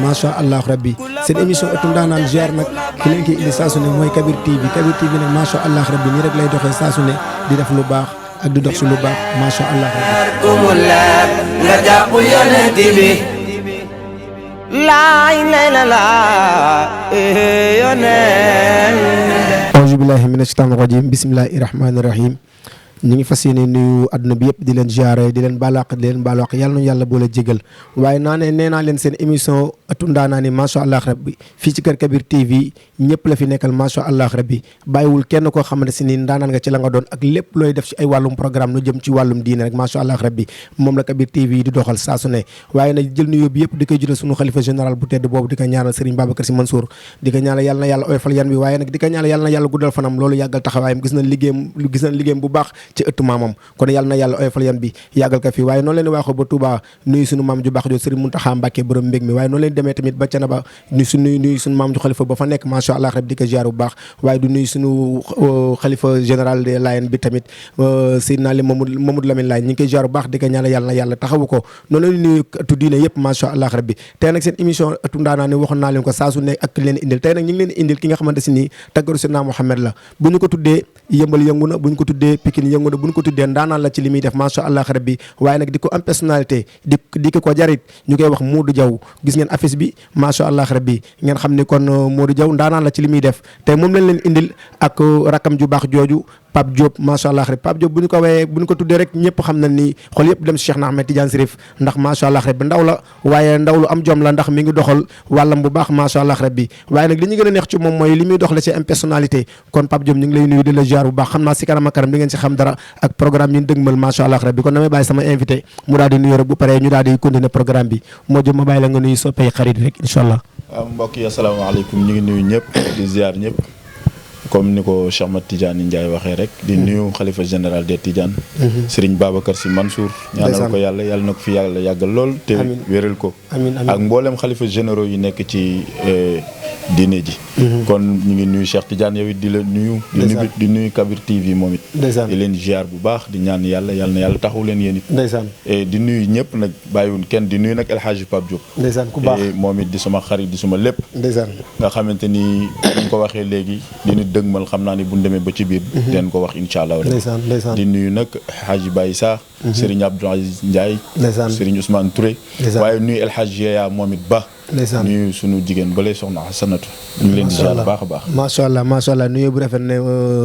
macha allah rabbi seen émission ëttu ndaanaan ziar nag ki leen koy indi saa su ne mooy Kabir TV Kabir TV nag macha allah rabbi nii rek lay doxee saa su ne di def lu baax ak di dox si lu baax macha allah rabbi nga jàpp yonent bi laay lay la yonent auzu billahi mina shaytaani rajim bismillahi rahmaani rahim ñu ngi fas yéene nuyu àdduna bi yëpp di leen ziare di leen baalaq yàlla nañu yàlla boole jégal waaye nee naa leen seen émission ëttu ndaanaan yi macha allah rabbi fii ci kër Kabir TV ñëpp la fi nekkal macha allah rabbi bàyyiwul kenn koo xamante si ni ndaanaan nga ci la nga doon ak lépp looy def ci ay wàllum programme nu jëm ci wàllum diine rek macha allah rabbi moom la Kabir TV di doxal saa su ne waaye nag jël nuyoo bi yëpp di koy jëlee sunu xalifa général bu tedd boobu di ko ñaanal Serigne Babacar Sy Mansour di ko ñaanal yàlla na yàlla oyofal yan bi waaye nag di ko ñaanal yàlla na yàlla guddal fanam loolu yàggal taxawaayam gis nañ liggéeyam bu baax ci ëttu maamam kon yàlla na yàlla oyofal yan bi yàggal ko fii waaye noonu leen di waxoo ba Touba nuyu sunu maam ju baax jo Serigne Mountakha Mbacké borom mbég mi waaye noonu leen demee tamit ba Canaba nuyu sunu maam ju xalifa ba fa nekk macha allah rabbi di ko ziar bu baax waaye du nuyu sunu xalifa général de Layène bi tamit Seydina Ali Mamadou Lamine Laye ñu ngi koy ziar bu baax di ko ñaanal yàlla na yàlla taxawu ko noonu leen nuyu ëttu diine yëpp macha allah rabbi tey nag seen émission ëttu ndaanaan waxoon naa leen ko saa su ne ak leen indil tey nag ñu ngi leen indil ki nga xamante si nii taggaru Seydina Mouhamed la bu ñu ko tuddee yëmbal yëngu na bu ñu ko tuddee Pikine yëngu na bu ñu ko tuddee ndaanaan la ci li muy def macha allah rabbi waaye nag di ko am personnalité di ko jarit ñu koy wax Modou Diaw gis ngeen affiche bi macha allah rabbi ngeen xam ni kon Modou Diaw ndaanaan la ci li muy def tey moom lañ leen indil ak rakam ju baax jooju Pape Diop macha allah rabbi Pape Diop bu ñu ko wayee bu ñu ko tuddee rek ñëpp xam nañ ni xol yëpp dem si Cheikh na Ahmed Tidiane Sirif ndax macha allah rabbi ndaw la waaye ndaw lu am jom la ndax mi ngi doxal wàllam bu baax macha allah rabbi waaye nag li ñu gën a neex ci moom mooy li muy doxale ci am personnalité kon Pape Diop ñu ngi lay nuyu di la ziar bu baax xam naa si kanam ak kanam di ngeen si xam dara ak programme yi ñu dëgmal macha allah rabbi kon damay bàyyi sama invité mu daal di nuyu rek bu paree ñu daal di continuer programme bi moo jëm ma bàyyi la nga nuyu soppay xarit rek incha allah. waaw mbokk yi asalaamaaleykum ñu ngi nuyu ñëpp di ziar ñëpp comme ni ko Cheikh Ahmed Tidiane Ndiaye waxee rek di nuyu xalifa général des Tidiane Serigne Babacar Sy Mansour ñaanal ko yàlla na ko fi yàlla yàggal lool te wéral ko ak mboolem xalifa généraux yi nekk ci diine ji kon ñu ngi nuyu Cheikh Tidiane yow it di la nuyu di nuyu Kabir TV moom it di leen ziar bu baax di ñaan yàlla na yàlla taxaw leen yéen it di nuyu ñëpp nag bàyyiwun kenn di nuyu nag El Hadji Pape Diop ku baax moom it di suma xarit di suma lépp nga xamante ni ñu ko waxee léegi dina dëgmal xam naa ni bu ñu demee ba ci biir den ko wax incha allah di nuyu nag Hadji Baye Sa Serigne Abdou Aziz Ndiaye Serigne Ousmane Touré waaye nuyu El Hadji Yeya moom it ba nuyu sunu jigéen ba lay soxna Hasanatu ñu ngi leen di ziar baax a baax macha allah nuyu bu rafet ne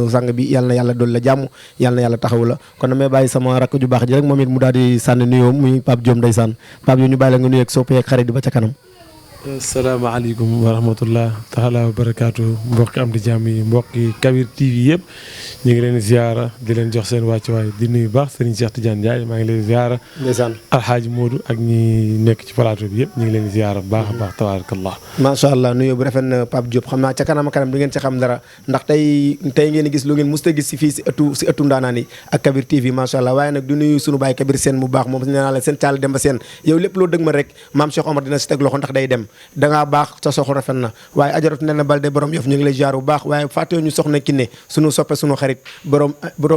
sang bi yàlla na yàlla dool la jàmm yàlla na yàlla taxaw la kon damay bàyyi sama rakk ju baax ji rek moom it mu daal di sànni nuyoo muy Pape Diop ndeysaan Pape Diop ñu bàyyi la nga nuyu ak soppee ak xarit ba ca kanam. asalaamaaleykum wa rahmatullah taala wa barakaatu mbokki am di jàmm yi mbokki Kabir TV yëpp ñu ngi leen ziara di leen jox seen wàccuwaay di nuyu baax Serigne Cheikh Tidiane Ndiaye maa ngi leen ziara ndeysaan Alxaaji Modou ak ñi nekk ci plateau bi yëpp ñu ngi leen ziara bu baax a baax tabarakallah macha allah nuyoo bu rafet na Pape Diop xam naa ca kanam kanam di ngeen ci xam dara ndax tey ngeen gis lu ngeen musta gis si fii si ëttu ndaanaan yi ak Kabir TV macha allah waaye nag du nuyu sunu baay Kabir Sène mu baax moom nee naa la seen caal dem ba seen yow lépp loo dëg ma rek maam Cheikh Omar dina si teg loxo ndax day dem dangaa baax sa soxla rafet na waaye ajaratu ne na Balde borom Yoff ñu ngi lay jaar bu baax waaye fàttewu ñu soxna Kiné sunu soppe sunu xarit borom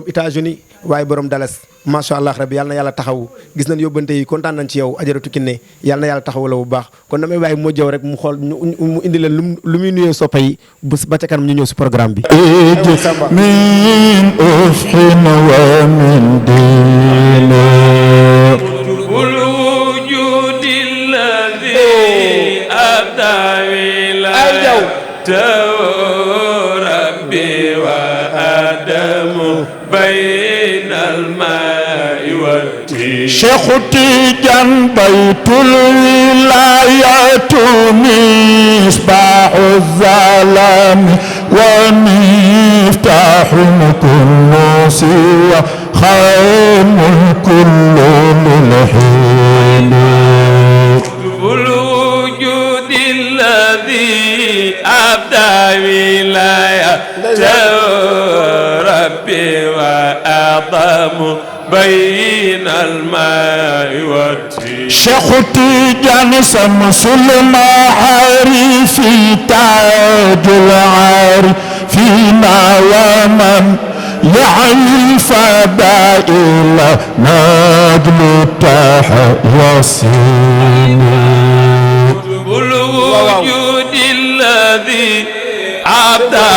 États-Unis waaye borom Dallas macha allah rabbi yàlla na yàlla taxaw gis nañ yóbbante yi kontaan nañ ci yow ajaratu Kiné yàlla na yàlla taxaw la bu baax kon damay bàyyi moo jëw rek mu xool mu indi leen lu muy nuyoo soppe yi ba ca kanam ñu ñëw si programme bi min ufhin wa min dina ربي وآدم بين الماء والتين شيخ تيجان بيت الولاية مصباح الظلام ومفتاح كل سوى خيم كل للحين الوجود الذي أبدى ولاية ربي وأعظم بين الماء والتين شيخ تيجان شمس المعارف تاج العارفين ومن يعني الفضائل نجل تحيصين الوجود الذي أعطى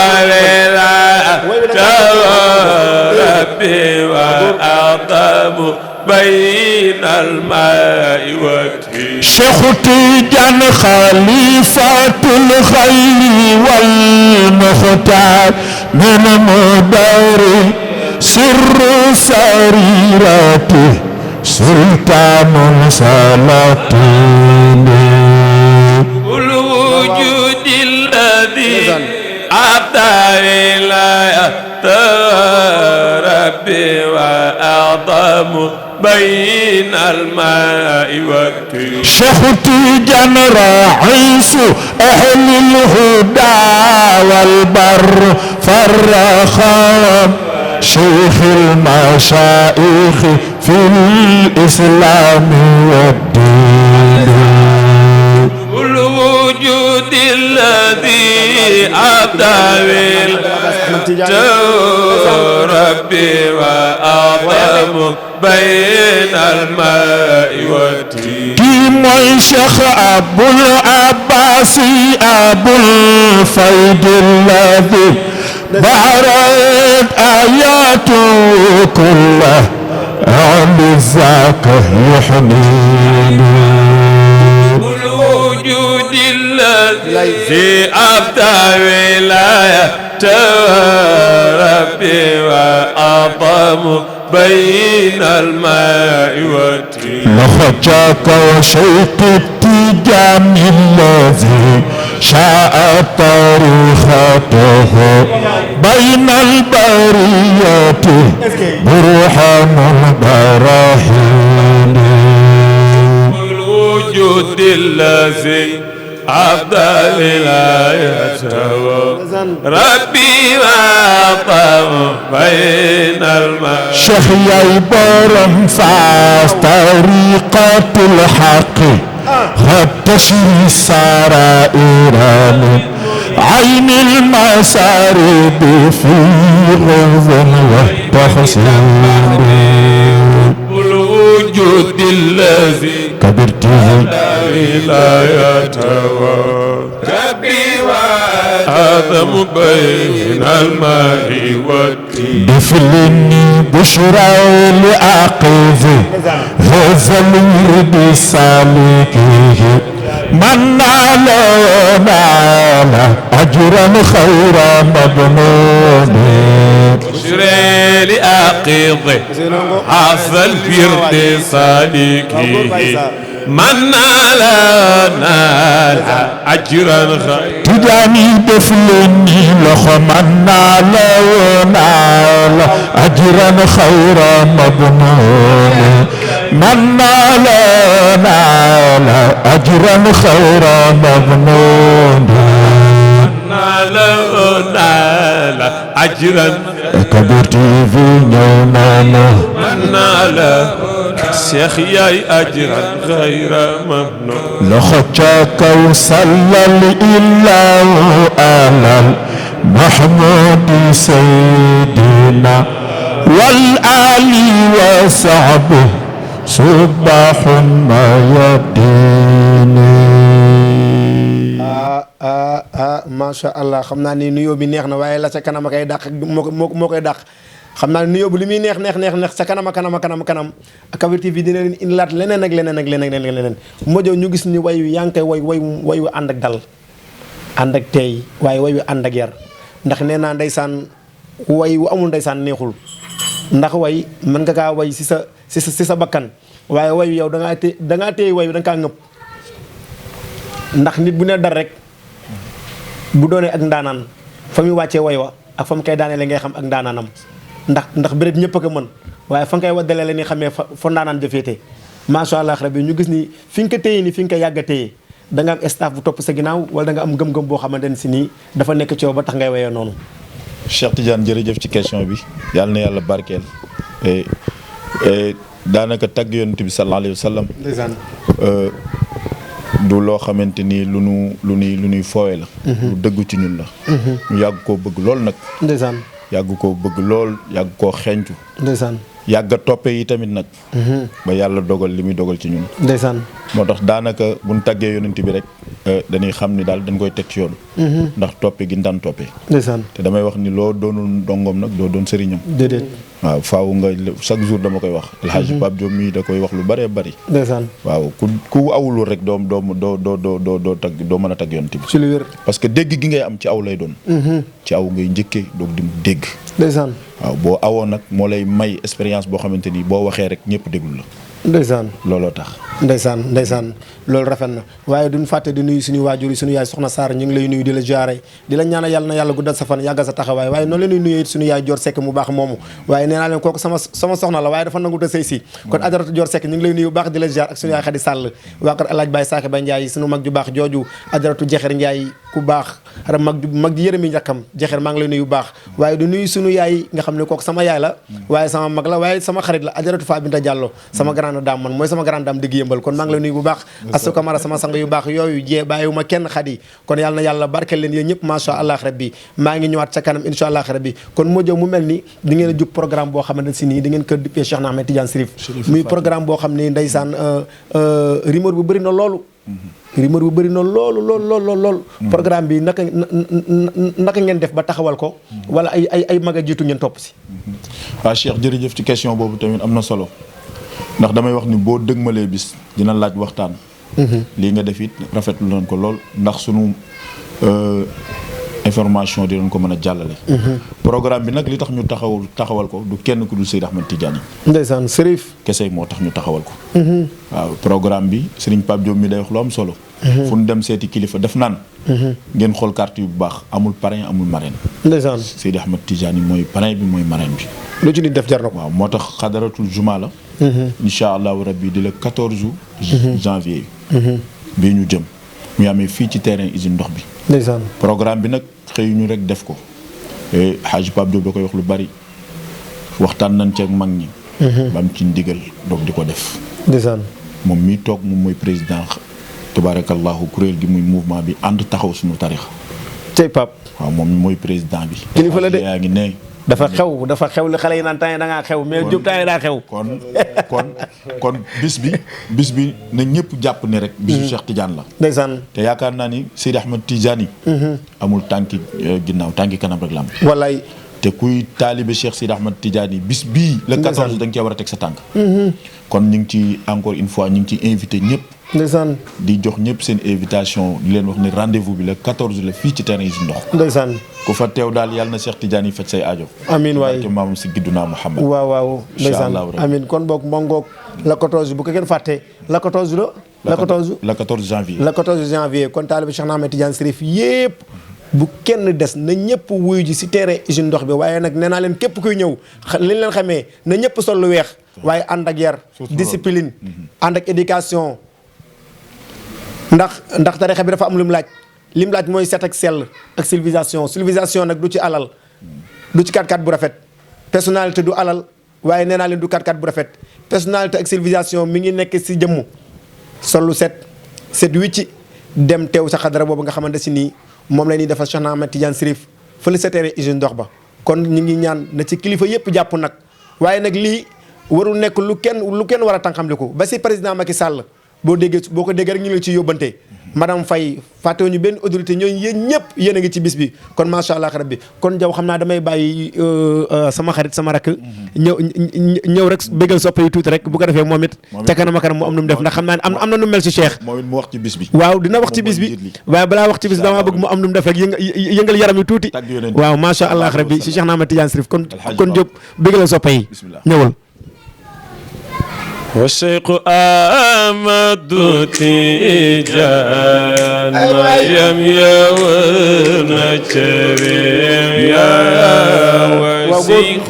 ربي وأعظم بين الماء والتين شيخ تيجان خليفة الخير والمختار من مدار سر سريرته سلطان سلاطين الوجود الذي أعطى ولاية ربي وأعظم بين الماء والتين شيخ تيجان رئيس أهل الهدى والبر فرخام شيخ المشايخ في الإسلام والدين الوجود الذي أعطى ربي وأعظم بين الماء والتين موي شيخ أبو العباس أبو الفيض الذي ظهرت آياته كلها عن ذاك يحنيني الوجود الذي أبدى ولاية ربي وأعظم بين الماء والتين لخجاك وشيق التيجان الذي شاء طريقته بين البريات برهان البراهين الوجود الذي أبدى ولايته ربي وأعظم بين الماء شيخ يبرم فاس طريقة الحق قد تشري السرائر من عين المسارب في غض وتحسين الوجود الذي كبرته ولايته ربي وأعظم بين الماء والتين دفلني بشرى لأقذ هذا الورد سالكه من نال أجرا خيرا مبنون بشرى لأقظ حظ البرد صادقه من نال أجرا خيرا تجاني دفلني لخمن نال أجرا خيرا مبنون من نال أجرا خيرا مبنون نال أجرا كبرتي في نومنا من نال سيخياي أجرا غير ممنون لخجاك وصلى الإله على محمود سيدنا والآل وصحبه صباح ما يديني macha allah xam naa ni nuyoo bi neex na waaye la ca kanam a koy dàq moo koy dàq xam naa ne nuyoo bi li muy neex sa kanam a kanam Kabir TV dina leen indilaat leneen ak leneen Mojo ñu gis ni way wi yaa ngi koy way wu ànd ak dal ànd ak teey waaye way wi ànd ak yar ndax nee naa ndeysaan way wu amul ndeysaan neexul ndax way mën nga kaa way si sa bakkan waaye way wi yow da ngaa teey way wi da nga kaa ngëpp ndax nit bu ne dar rek bu doonee ak ndaanaan fa muy wàccee way wa ak fa mu koy daanee la ngay xam ak ndaanaanam ndax bëreet ñëpp a ko mën waaye fa nga koy waddalee la ñuy xamee fa ndaanaan jëfeete macha allah rabbi ñu gis ni fi nga ko téye ni fi nga ko yàgg a téye da nga am staff bu topp sa ginnaaw wala da nga am gëm-gëm boo xamante ne si nii dafa nekk ci yow ba tax ngay wayee noonu. Cheikh Tidiane jërëjëf ci question bi yàlla na yàlla barkeel daanaka tagg yonent bi sallallahu alayhi wa sallam du loo xamante ni lu nuy foowe la. lu dëggu ci ñun la. ñu yàgg koo bëgg loolu nag. ndeysaan yàgg koo bëgg lool yàgg koo xeeñtu ndeysaan yàgg a toppee yi tamit nag ba yàlla dogal li muy dogal ci ñun ndeysaan moo tax daanaka buñ taggee yonent bi rek dañuy xam ni daal dañ koy teg ci yoon ndax toppe gi daan toppee ndeysaan te damay wax ni loo doonul ndongoom nag doo doon sëriñam déedéet waaw faaw nga chaque jour dama koy wax El Hadj Pape Diop mii da koy wax lu bëree bëri ndeysaan waaw ku awulul rek doo tag doo mën a tag yonent bi ci lu wér parce que dégg gi ngay am ci aw lay doon ci aw ngay njëkkee doog di dégg ndeysaan waaw boo awoon nag moo lay may expérience boo xamante ni boo waxee rek ñëpp déglu la ndeysaan looloo tax ndeysaan loolu rafet na waaye duñ fàtte di nuyu suñu waajur yi suñu yaay soxna Sarr ñu ngi lay nuyu di la jaare di la ñaanal yàlla na yàlla guddal sa fan yàggal sa taxawaay waaye noonu la ñuy nuyu suñu yaay Dior Seck mu baax moomu waaye nee naa leen kooku sama soxna la waaye dafa nangu te sëy si kon ajaratu Dior Seck ñu ngi lay nuyu bu baax di la jaar ak suñu yaay Khady Sall waa kër Alaaj Baye Saake Baye Ndiaye suñu mag ju baax jooju ajaratu Jexer Ndiaye ku baax mag ji yërëmi njàkkam Jexer maa ngi lay nuyu bu baax waaye du nuyu suñu yaay nga xam ne kooku sama yaay la waaye sama mag la waaye sama xarit la ajaratu Fa Binta Diallo sama grande dame man mooy sama grande dame digg yëmbal kon maa ngi lay nuyu bu baax Astou Camara sama sang yu baax yooyu jee bàyyiwuma kenn Khady kon yàlla na yàlla barkeel leen yéen ñëpp macha allah rabbi maa ngi ñëwaat ca kanam insha allah rabbi kon moo jëw mu mel ni di ngeen a jub programme boo xamante si nii di ngeen ko duppee Cheikh Ahmed Tidiane Chérif muy programme boo xam ne ndeysaan rumeur bu bëri na loolu lool programme bi naka ngeen def ba taxawal ko wala ay mag a jiitu ngeen topp si waaw Cheikh jërëjëf ci question boobu tamit am na solo ndax damay wax ni boo dëgmalee bis dina laaj waxtaan lii nga def it rafetlu nañ ko lool ndax sunu information dinañ ko mën a jàllale programme bi nag li tax ñu taxawal ko du kenn ku dul Seydi Ahmed Tidiane ndeysaan Chérif kese moo tax ñu taxawal ko waaw programme bi Serigne Pape Diop mi day wax lu am solo fu ñu dem seeti kilifa def naan ngeen xool carte yu bu baax amul parrain amul marraine ndeysaan Seydi Ahmed Tidiane mooy parrain bi mooy marraine bi lu ci nit def jar na ko waaw moo tax xadaratul juma la incha allahu rabbi di le 14 janvier bii ñu jëm ñu amee fii ci terrain usine ndox bi ndeysaan programme bi nag xëyuñu rek def ko Hadj Pape Diop da koy wax lu bari waxtaan nañ ci ak mag ñi ba am ci ndigal doog di ko def ndeysaan moom mii toog moom mooy président tabarakallahu kuréel gi muy mouvement bi ànd taxaw suñu tarixa tey Pape waaw moom mooy président bi kilifa la de yaa ngi ne dafa xew li xale yi naan temps yi da ngaa xew mais Diop temps yi daa xew kon bis bi na ñëpp jàpp ne rek bisu Cheikh Tidiane la ndeysaan te yaakaar naa ni Seydi Ahmed Tidiane amul tànki ginnaaw tànki kanam rek la am wallaay te kuy taalibe Cheikh Seydi Ahmed Tidiane bis bii le 14 da nga cee war a teg sa tànk kon ñu ngi ci encore une fois ñu ngi ci invité ñëpp ndeysaan di jox ñëpp seen invitation di leen wax ne rendez-vous bi le 14 la fii ci terrain yi si ndox ndeysaan ku fa teew daal yàlla na Cheikh Tidiane yi faj say aajo amiin waay te maamam si giddunaa Muhammad waaw ndeysaan amiin kon boog mbongoog la 14 bu ko kenn fàtte la 14 la 14 janvier la 14 janvier kon taalibe Cheikh Ahmed Tidiane Chérif yëpp bu kenn des na ñëpp wuyu ji si terrain usine ndox bi waaye nag nee naa leen képp kuy ñëw li leen xamee na ñëpp sol lu weex waaye ànd ak yar discipline ànd ak éducation ndax tarixa bi dafa am lu mu laaj li mu laaj mooy set ak sell ak civilisation nag du ci alal du ci 4x4 bu rafet personnalité du alal waaye nee naa leen du 4x4 bu rafet personnalité ak civilisation mi ngi nekk si jëmm sollu set wicci dem teew sa xadara boobu nga xamante si nii moom la ñuy defal Cheikh Ahmed Tidiane Chérif fële sa terrain usine ndox ba kon ñu ngi ñaan na ci kilifa yëpp jàpp nag waaye nag lii warul nekk lu kenn war a tànqamliku ba si président Macky Sall boo ko déggee rek ñu ngi la ciy yóbbante madame Faye fàttewuñu benn autorité ñooñu yéen ñëpp yéen a ngi ci bis bi kon macha allah rabbi kon jaw xam naa damay bàyyi sama xarit sama rakk ñëw rek bëggal soppe yi tuuti rek bu ko defee moom it ca kanam a kanam mu am nu mu def ndax xam naa ne am na nu mel si Cheikh moom it mu wax ci bis bi waaw dina wax ci bis bi waaye balaa wax ci bis bi damaa bëgg mu am nu mu def rek yëngal yaram yi tuuti waaw macha allah rabbi si Cheikh Ahmed Tidiane Chérif kon Diop bëggal soppe yi ñëwal والشيخ أحمد تيجان مريم يا ونجريم يا والشيخ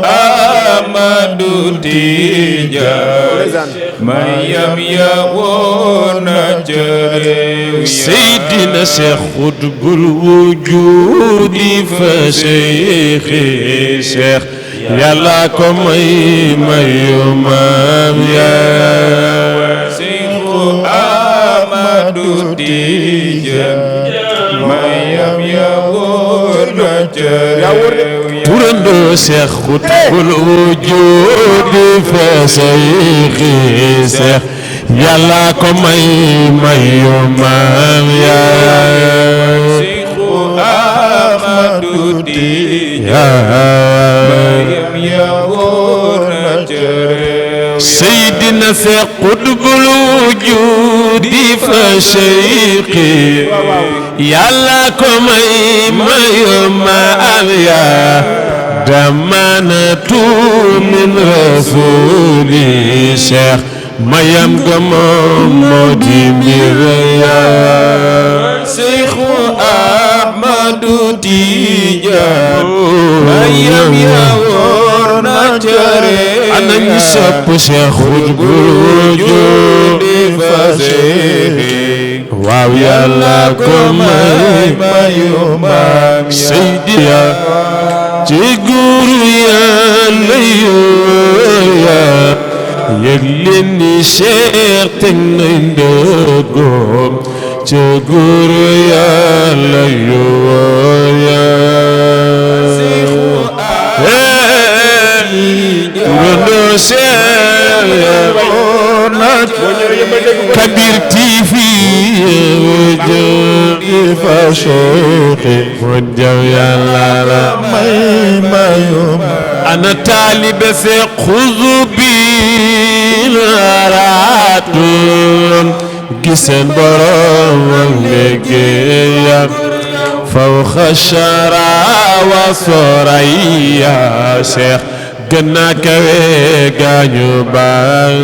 أحمد تيجان مريم يا ونجريم سيدنا شيخ قطب الوجود فشيخي شيخ yàlla ko may maam yaa Seexu Amadu Tijaan mayam ya woon turandoo Seex xutbul wujuudi fa sayxi Seex Yàlla ko may mayu maam yaa Ahmadu Seydina Seex xutbul wujuudi fa sayxi Yàlla ko may mayu maam yaa damanatu min rasuli Seex mayam ga moom moo di mbir yaa Seexu Ahmadu Tijaan mayam yaa woor na cere ana ñu sopp Seex xutbul wujuudi fa sayxi waaw Yàlla ko may mayu maam Seydiya ci góoru Yàlla yooya yëg leen ni Seex teg nañ ndëggoom ci góoru Yàlla yooya turandoo Seex Kabir TV fa Seexi mon jaw Yàlla la may mayum ana taalibe Seex xuzu bi laraatun giseen borom ak liggéeyam fawqa shara wa soraya Seex gën naa kawe gaañu baax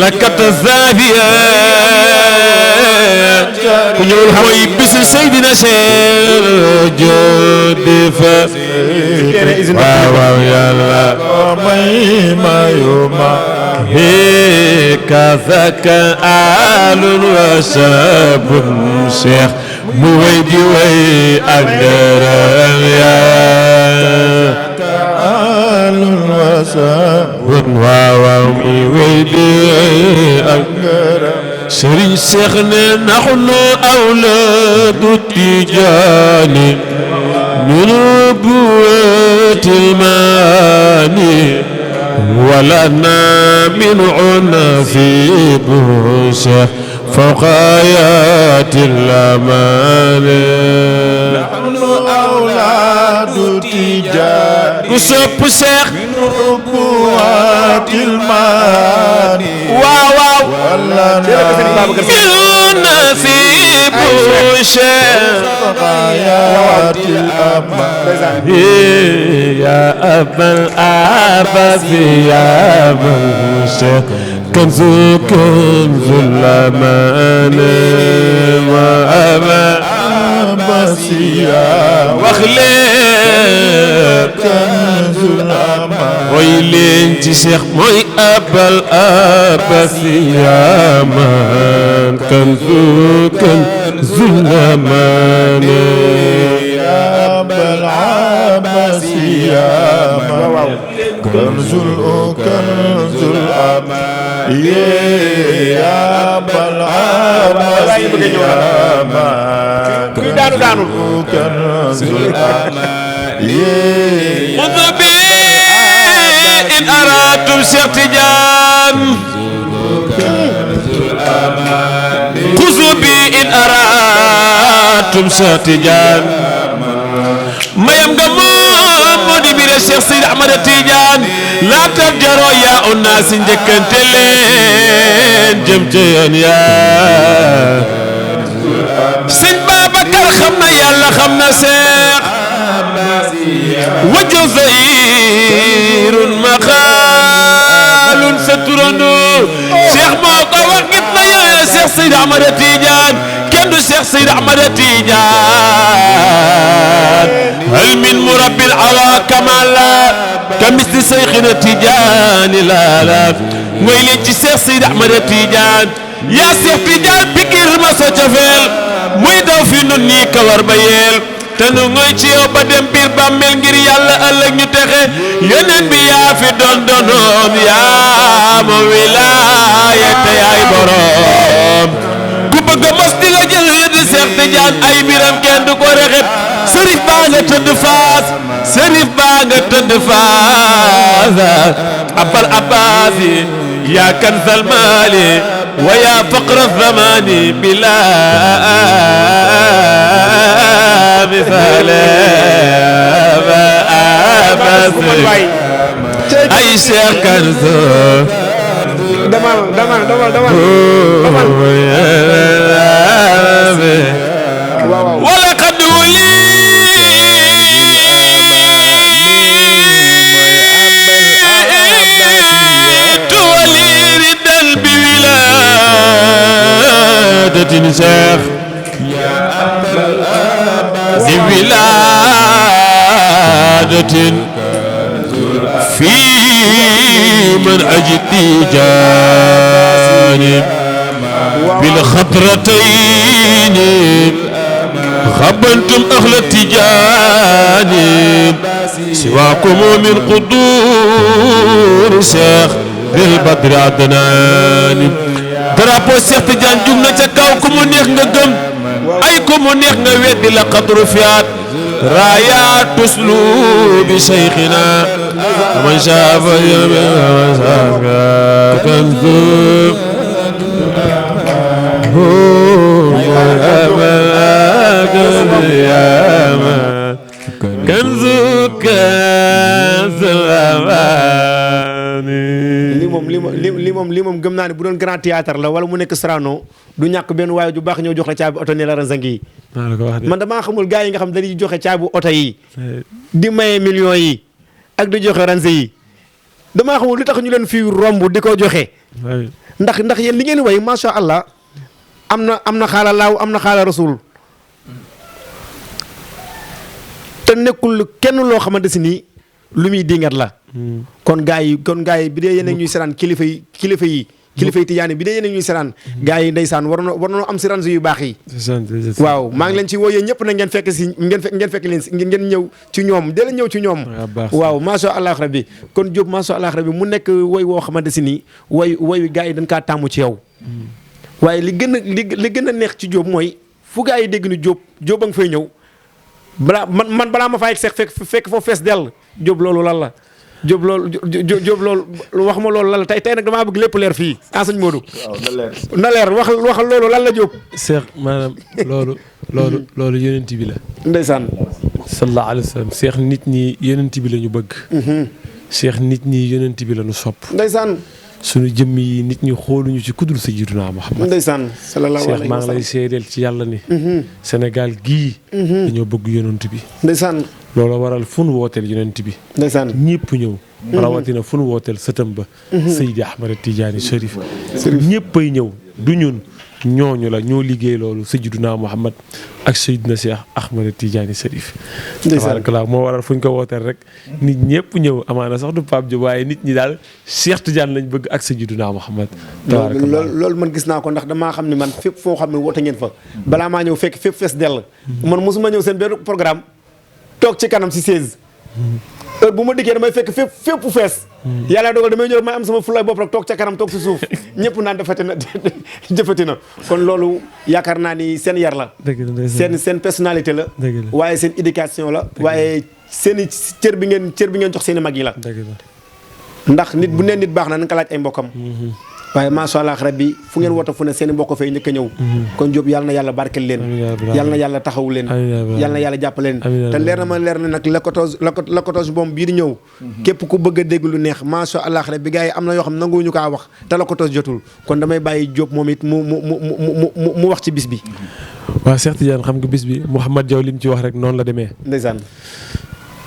lakata zaafiya ku ñëwul mooy bisu Seydina Seex joodi fa waaw Yàlla may mayuma kazaka alun wa sabun Seex mu way di way ak dërëm yaa alun wa sabun waaw mu way di way ak dërëm Sëriñ Seex ne naxnu awlaadu Tijaani min nubuwwatil maani ولنا من نصيب فوق آيات الأمان نحن أولاد تجار كسب سيخ من أبوات المال واو ولنا من نصيب فوق آيات الأمان يا أبا الآباء يا موسى كنز الأمان وأبا الآباء وخليك كنز الأمان ويلين تشيخ موي أبا الآباء يا من كنز الأمان يا أبا العباس يا من كنز الأمان يا أبا العباس يا من كنز الأمان خذ بي إن أردتم Seex Tijaan خذوا بي إن أردتم Seex Tijaan mayam nga moom moo di biir Seex Seydi Ahmad Tijaan laa tarjaroo yaa unnaasi njëkkante leen jëm ca yoon yaa Sëñ Babacar xam na Yàlla xam na Seex wajjo zairun maqaalun sa turandoo Seex moo ko wax gis na yooya Seex Seydi Ahmad Tijaan kenn du Seex Seydi Ahmad Tijaan hal min murabbil awa kamala kamisli Seyxina Tijaan la mooy leen ci Seex Seydi Ahmad Tijaan yaa Seex Tijaan pikir ma sa cofeel muy daw fi nun nii kawar ba yeel te nu ngoy ci yow ba dem biir bàmmeel ngir Yàlla ëllëg ñu texe yeneen bi yaa fi doon doonoom yaa ma wilaaya te yaay boroom ku bëgg a mos di la jël Tidiane ay biram kenn du ko rexet sërif baa nga tëdd faas sërif baa nga tëdd faas abal abbaasi yaa kanzal maali wa yaa faqra zamani bila misaale ay Cheikh Kanzo damal wala qad wuli tuwali ridal bi wiladatin Cheikh bi wiladatin في منهج التيجان بالخطرتين خبنتم أهل التيجان سواكم من قدور شيخ بالبدر عدنان درابو شيخ تيجان جمنا تكاوكم نيخ نغم أيكم نيخ نويد لقدر فيات رايات اسلوب شيخنا ومن شاف كنزوب كنزوب lii moom gëm naa ne bu doon grand théâtre la wala mu nekk Sorano du ñàkk benn waaye ju baax ñëw jox la caabi oto ne la ranzang yi man damaa xamul gars yi nga xam dañuy joxe caabi oto yi di maye millions yi ak di joxe ranze yi damaa xamul lu tax ñu leen fi romb di ko joxe ndax yéen li ngeen way macha allah am na xaala laaw am na xaala rasul te nekkul kenn loo xamante si nii lu muy dingat la kon gars yi bi dee yéen a ñuy seraan kilifa yi tijaani bi dee yéen a ñuy seraan gars yi ndeysaan war na am si range yu baax yi waaw maa ngi leen ci wooyee ñëpp na ngeen fekk si ngeen fekk leen si ngeen ñëw ci ñoom dee la ñëw ci ñoom waaw macha allah rabbi kon Diop macha allah rabbi mu nekk woy woo xamante si nii woy gars yi dañ kaa tàmmu ci yow waaye li gën a neex ci Diop mooy fu gars yi dégg ni Diop a nga fay ñëw balaa ma fay fekk foofu fees dell Diop loolu lan la Diop loolu wax ma loolu lan la tey nag damaa bëgg lépp leer fii sëñ Modou. waaw na leer wax loolu lan la Diop. Cheikh maanaam loolu yonent bi la. ndeysaan. sallallahu alayhi wa sallam Cheikh nit ñi yonent bi la ñu bëgg. Cheikh nit ñi yonent bi la ñu sopp. ndeysaan. suñu jëmm yi nit ñi xooluñu ci kudul sayyiduna Muhammad. ndeysaan sallallahu alayhi wa sallam Cheikh maa ngi lay seedeel ci yàlla ni. Sénégal gii. dañoo bëgg yonent bi. ndeysaan. loolu waral fu nu wooteel yonent bi. ndeysaan ñëpp ñëw. rawatina fu nu wooteel sëtam ba. Seydi Ahmad Tidiane Chérif. ñëppay ñëw du ñun ñooñu la ñoo liggéey loolu sayyiduna Muhammad ak Seydina Cheikh Ahmad Tidiane Chérif. tabaarakallah moo waral fu ñu ko wooteel rek nit ñëpp ñëw amaana sax du Pape Diop waaye nit ñi daal Cheikh Tidiane lañ bëgg ak sayyiduna Muhammad. tabaarakallah loolu man gis naa ko ndax damaa xam ne man fépp foo xam ne woote ngeen fa. balaa maa ñëw fekk fépp fees dell. man mosuma ñëw seen benn programme toog ci kanam si 16. heure bu ma dikkee damay fekk fépp fees. yàlla dogal damay ñëw may am sama fulay bopp rek toog ca kanam toog si suuf ñëpp naan jëfati na kon loolu yaakaar naa ni seen yar la. seen personnalité la. waaye seen éducation la. waaye seen i cër bi ngeen jox seen i mag yi la. ndax nit bu nee nit baax na nga ko laaj ay mbokkam. waaye macha allah rabbi fu ngeen woote fu ne seen i mbokk fay njëkk a ñëw. kon Diop yàlla na yàlla barkel leen. yàlla na yàlla taxaw leen. yàlla na yàlla jàppale leen. te leer na nag la 14 moom bii di ñëw. képp ku bëgg a dégg lu neex macha allah rabbi gars yi am na yoo xam nanguwuñu kaa wax te la 14 jotul kon damay bàyyi Diop moom it mu wax ci bis bi. waaw Cheikh Tidiane xam nga bis bi Mouhamed Diaw li mu ci wax rek noonu la demee. ndeysaan.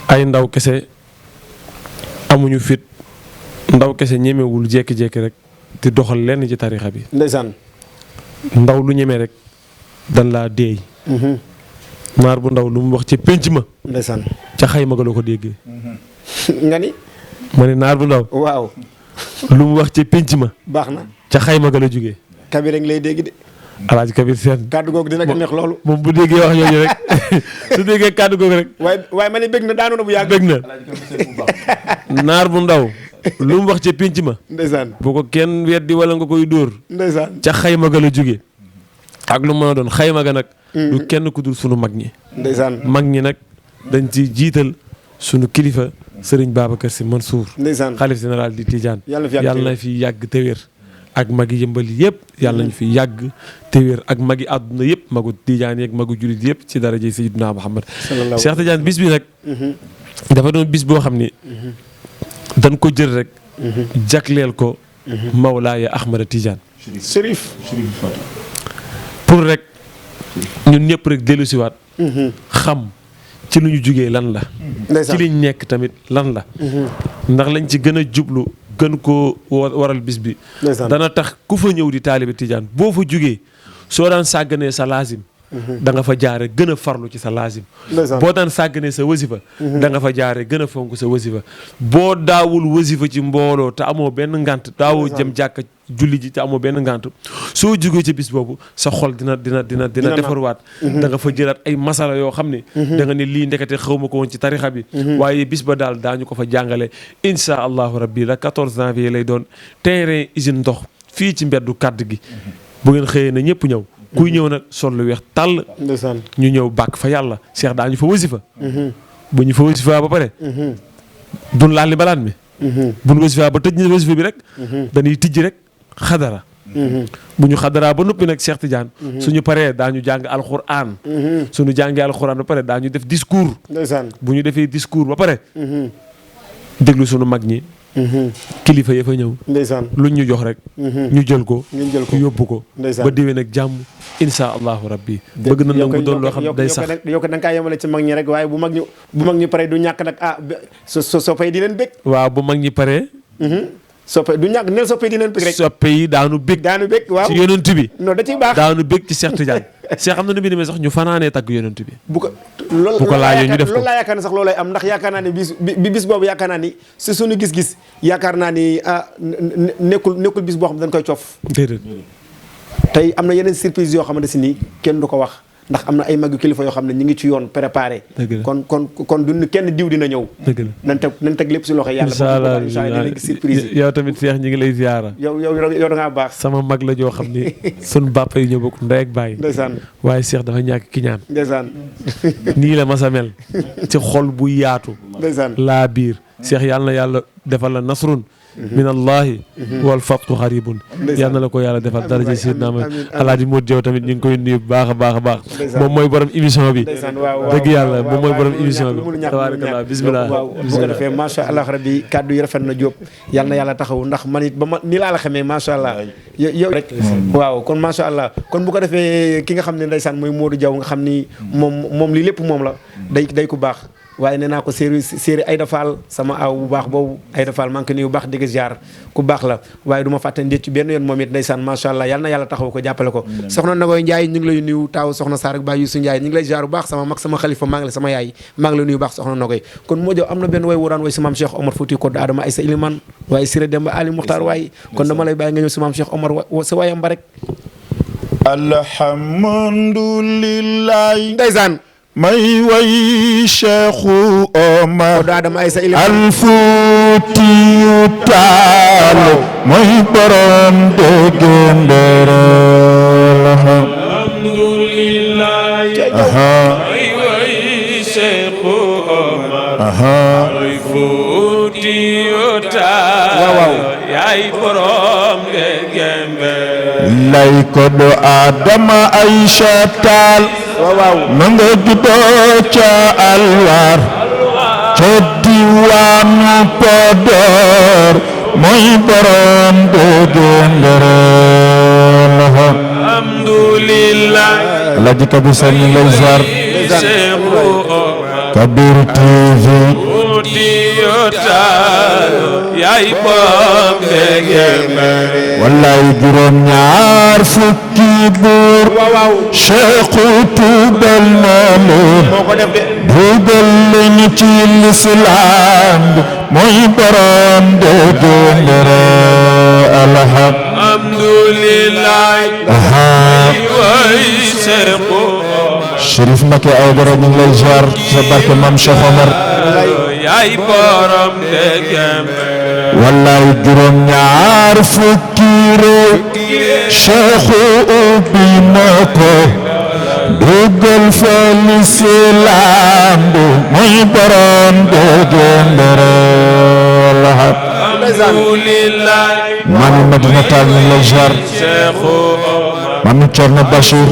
ay ndaw kese amuñu fit ndaw kese ñemewul jékki-jékki rek. di doxal lenn ci tarixa bi. ndeysaan. ndaw lu ñemee rek dan laa deey. naar bu ndaw lu mu wax ci pénc ma. ndeysaan. ca xayma ga la ko déggee. nga ni. ma ne naar bu ndaw. waaw. lu mu wax ci pénc ma. baax na. ca xayma ga la jógee. Kabir rek lay dégg de. Alaaji Kabir Seen. kàddu googu dina ko neex loolu. moom bu déggee wax yooyu rek su déggee kàddu googu rek. waaye ma ne bëgg na daanu na bu yàgg. bëgg na naar bu ndaw. lu mu wax ca pénc ma. ndeysaan. bu ko kenn weddi wala nga koy dóor. ndeysaan. ca xayma ga la jógee. ak lu mën a doon xayma ga nag du kenn ku dul sunu mag ñi ndeysaan mag ñi nag dañ ci jiital sunu kilifa Serigne Babacar Sy Mansour ndeysaan xalif général di Tidiane yàlla na fi yàgg te wér ak magi yëmbal yëpp yàlla nañu fi yàgg te wér ak magi àdduna yëpp magu Tidiane yeeg magu julit yëpp ci daraja Sayyidina Muhammad Cheikh Tidiane bis bi nag dafa doon bis boo xam ni dañ ko jël rek jagleel ko Mawlaaya Ahmada Tidiane Chérif pour rek ñun ñëpp rek dellusiwaat xam ci lu ñu jugee lan la ci liñ nekk tamit lan la ndax lañ ci gën a jublu gën koo waral bis bi dana tax ku fa ñëw di taalibe Tidiane boo fa jugee soo daan sàgganee sa laazim da nga fa jaare gën a farlu ci sa laazim boo daan sàgganee sa wasifa da nga fa jaare gën a fonk sa wasifa boo daawul wasifa ci mbooloo te amoo benn ngant daawoo jëm jàkka julli ji te amoo benn ngant soo jógee ci bis boobu sa xol dina defarwaat da nga fa jëlaat ay masala yoo xam ne da nga ne lii ndekete xaw ma ko woon ci tarixa bi waaye bis ba daal daañu ko fa jàngale insha allahu rabbi la 14 janvier lay doon terrain usine ndox fii ci mbeddu kàdd gi bu ngeen xëyee na ñëpp ñëw kuy ñëw nag sol lu weex tàll ñu ñëw bàkk fa yàlla Cheikh daañu fa wasifa bu ñu fa wasifa ba pare dun laal li balaan mi bu ñu wasifa ba tëj ñu wasifa bi rek dañuy tijji rek xadara bu ñu xadaraa ba noppi nag Cheikh Tidiane suñu paree daañu jàng alxuraan suñu jàngee alxuraan ba pare daañu def discours bu ñu defee discours ba pare déglu suñu mag ñi kilifa ya fa ñëw luñ ñu jox rek ñu jël ko yóbbu ko ba déwén ak jàmm insha allahu rabbi bëgg na nangu doon loo xam ne day sax yow ko da nga kaa yemale ci mag ñi rek waaye bu mag ñi pare du ñàkk nag soppe yi di leen bég waaw bu mag ñi pare soppe du ñàkk nel soppe yi di leen bég rek soppe yi daanu bég waaw ci yonent bi non da ciy baax daanu bég ci Cheikh Tidiane Cheikh xam na nu bi demee sax ñu fanaanee tagg yonent bi bu ko laajee ñu def ko loolu laa yaakaar ne sax loolay am ndax yaakaar naa ne bis boobu yaakaar naa ni si suñu gis-gis yaakaar naa ni nekkul bis boo xam ne dañ koy coof déedéet tey am na yeneen surprise yoo xamante si nii kenn du ko wax ndax am na ay mag kilifa yoo xam ne ñu ngi ci yoon préparé kon du kenn diw dina ñëw dëgg la nañ teg lépp si loxo yàlla incha allah gis surprise yow tamit Cheikh ñi ngi lay ziyaara yow da ngaa baax sama mag la joo xam ni sun bàppa yi ñoo bokk ndey ak bàyyi ndeysaan waaye Cheikh dafa ñàkk ki ñaan ndeysaan nii la masa mel ci xol bu yaatu ndeysaan laa biir Cheikh yàlla na yàlla defal la nasrun min allahi wal fathu xaribun yal na la ko yàlla defal daraja Seydina Alaaji Modou Diaw tamit ñu ngi koy nuyu bu baax a baax a baax moom mooy borom émission bi dëgg yàlla moom mooy borom émission bi tabarakallah bismillah bu ko defee macha allah rabbi kàddu yi rafet na Diop yal na yàlla taxaw ndax man it ba ma nii laa la xamee macha allah yow rek waaw kon macha allah kon bu ko defee ki nga xam ne ndeysaan mooy Modou Diaw nga xam ni moom lii lépp moom la day ku baax waaye nee naa ko séeri Aïda Fall sama aw bu baax boobu Aïda Fall maa ngi ko nuyu bu baax digg ziar ku baax la waaye du ma fàtte ndéet ci benn yoon moom it ndeysaan macha allah yal na yàlla taxaw ko jàppale ko soxna Nagoy Ndiaye ñu ngi lay nuyu taaw soxna Sarr ak Baye Youssou Ndiaye ñu ngi lay ziar bu baax sama mag sama xalifa maa ngi la sama yaay maa ngi la nuyu bu baax soxna Nagoy kon moo jow am na benn way woo daan way si maam Cheikh Omar Fouti Kodou Adama Aïssa Iliman waaye Siré Demba Ali Muxtaar waaye kon dama lay bàyyi nga ñëw si maam Cheikh Omar sa waayam ba rek alhamdulillah ndeysaan may way Cheikhu Omar Alfuutiyu Taal mooy borom dégganderal alhamdulillah may way Cheikhu Omar Alfuutiyu Taal yaay borom dégganderal lay ko do Adama Aïcha Taal ma nga juddoo ca alwar ca diwaanu Podor mooy borom dégganderal alhamdulillah Alaaji Kabir Sall ñu lay ziar Kabir TV yaay borom dégganderal wallaay juróom ñaar fukki buur Cheikhu tuubal na leen dugal leen ci lislaam mooy borom dégganderal alhamdulillah Chérif Mbacké Aïdara ñu ngi lay ziar sa barke maam Cheikh Omar yaay borom dégganderal wallaay juróom ñaar fukki fikire cheikhu ubbi na ko dugal fa lislaam bi mooy borom dégendere alhamdulillah mami Madina Tall ñu lay ziar mami Thierno Bachir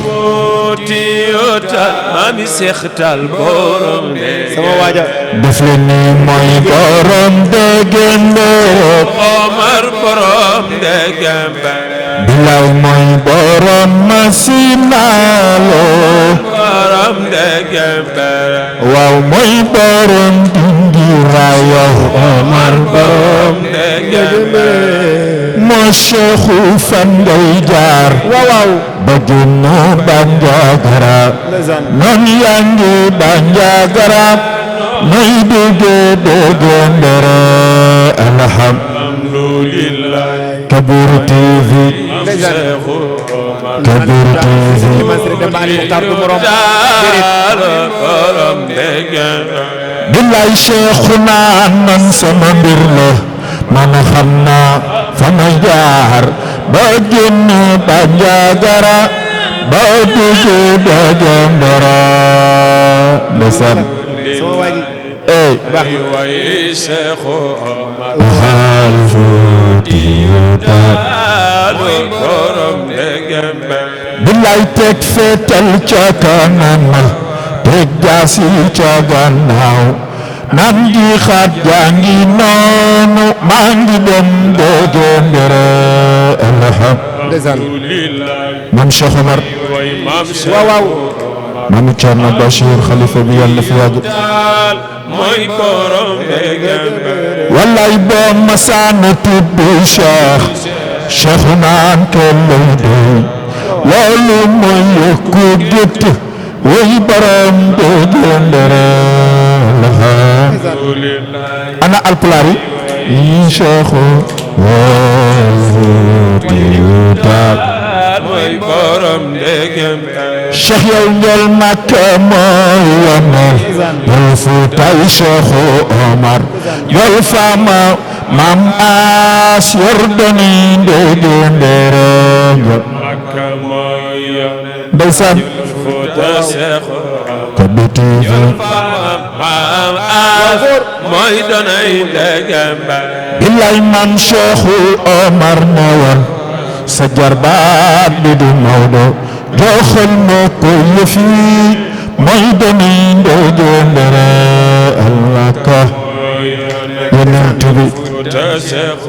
tiyotal mami Seex Tall borom de sama waaja def leen ni mooy borom dégendere Omar borom de gembe bilaay mooy borom masinaalo borom de gembe waaw mooy borom dingirayo Omar borom de gembe moo Cheikhu fan ngay jaar waaw ba génn Bandiagara noon yaa ngi Bandiagara may dégge dégendere alhamdulillah Kabir TV Kabir TV borom de gembe billaay Cheikhuna man sama mbir la man xam naa fa ma jaar ba génn Bandiagara ba dugg dégendere ndeysaan sama waaji ey way Seex Omar xaal fuutiyutat borom de gembe billaay teg feetal ca kanam teg jaasi ca gannaaw nan di xaat jaa ngi noonu maa ngi dem dégendere alhamdulillah mam Cheikh Omar way maam waaw mam Thierno Bachir xalifa bi yàlla fi yàgg Tall mooy borom de gembe wallaay boo masaana tudd Cheikh naan kenn lay doy loolu mooy yokku gétt way borom dégendere ana alpulaar yi Cheikhu fuutiyutat mooy borom de gembe Cheikh yow njël Makka mooy yonel yow Fuutay Cheikhu Omar yow faama maam As yor doni dégendere Makka mooy yonent ndeysaan Fuuta Seex Kabir TV maam As mooy donay de gembe billaay man Cheikhu Omar ne woon sa jarbaat bi di Maodo joxal ma ko yëf yi mooy doni dégendere Allah ka yonent bi Fuuta Seex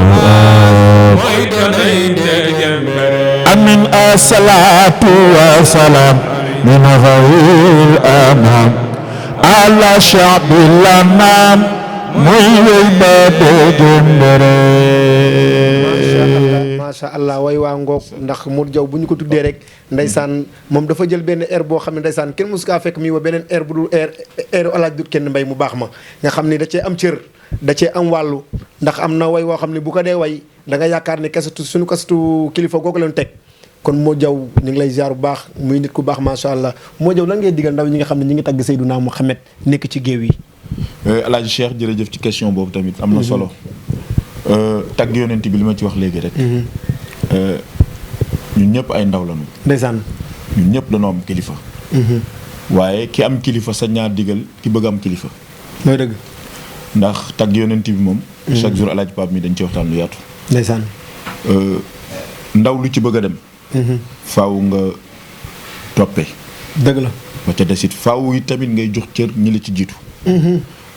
mooy donay de gembe amin asalaatu wasalaam min xayril anaam ala shaabil anaam muy wéy ba dégendere macha allah way waa ngoog ndax Modou Diaw bu ñu ko tuddee rek ndeysaan moom dafa jël benn air boo xam ne ndeysaan kenn mosu kaa fekk mi wa beneen air bu dul air alaaj dut kenn mbay mu baax ma nga xam ni da cee am cër da cee am wàllu ndax am na way woo xam ne bu ko dee way da nga yaakaar ne kasatu suñu kasatu kilifa googu leen teg kon Modou Diaw ñu ngi lay ziar bu baax muy nit ku baax macha allah Modou Diaw lan ngay digal ndaw ñi nga xam ne ñi ngi tagg Seydina Mouhamed nekk ci géew yi. Alaaji Cheikh jërëjëf ci question boobu tamit am na solo tagg yonent bi li ma ci wax léegi rek ñun ñëpp ay ndaw lañu ndeysaan ñun ñëpp dañoo am kilifa waaye ki am kilifa sañ ñaar digal ki bëgg am kilifa mooy dëgg ndax tagg yonent bi moom chaque jour Alaaji Pape mi dañ ci waxtaan lu yaatu ndeysaan ndaw lu ci bëgg a dem faaw nga toppee dëgg la ba ca desit faaw yi tamit ngay jox cër ñi la ci jiitu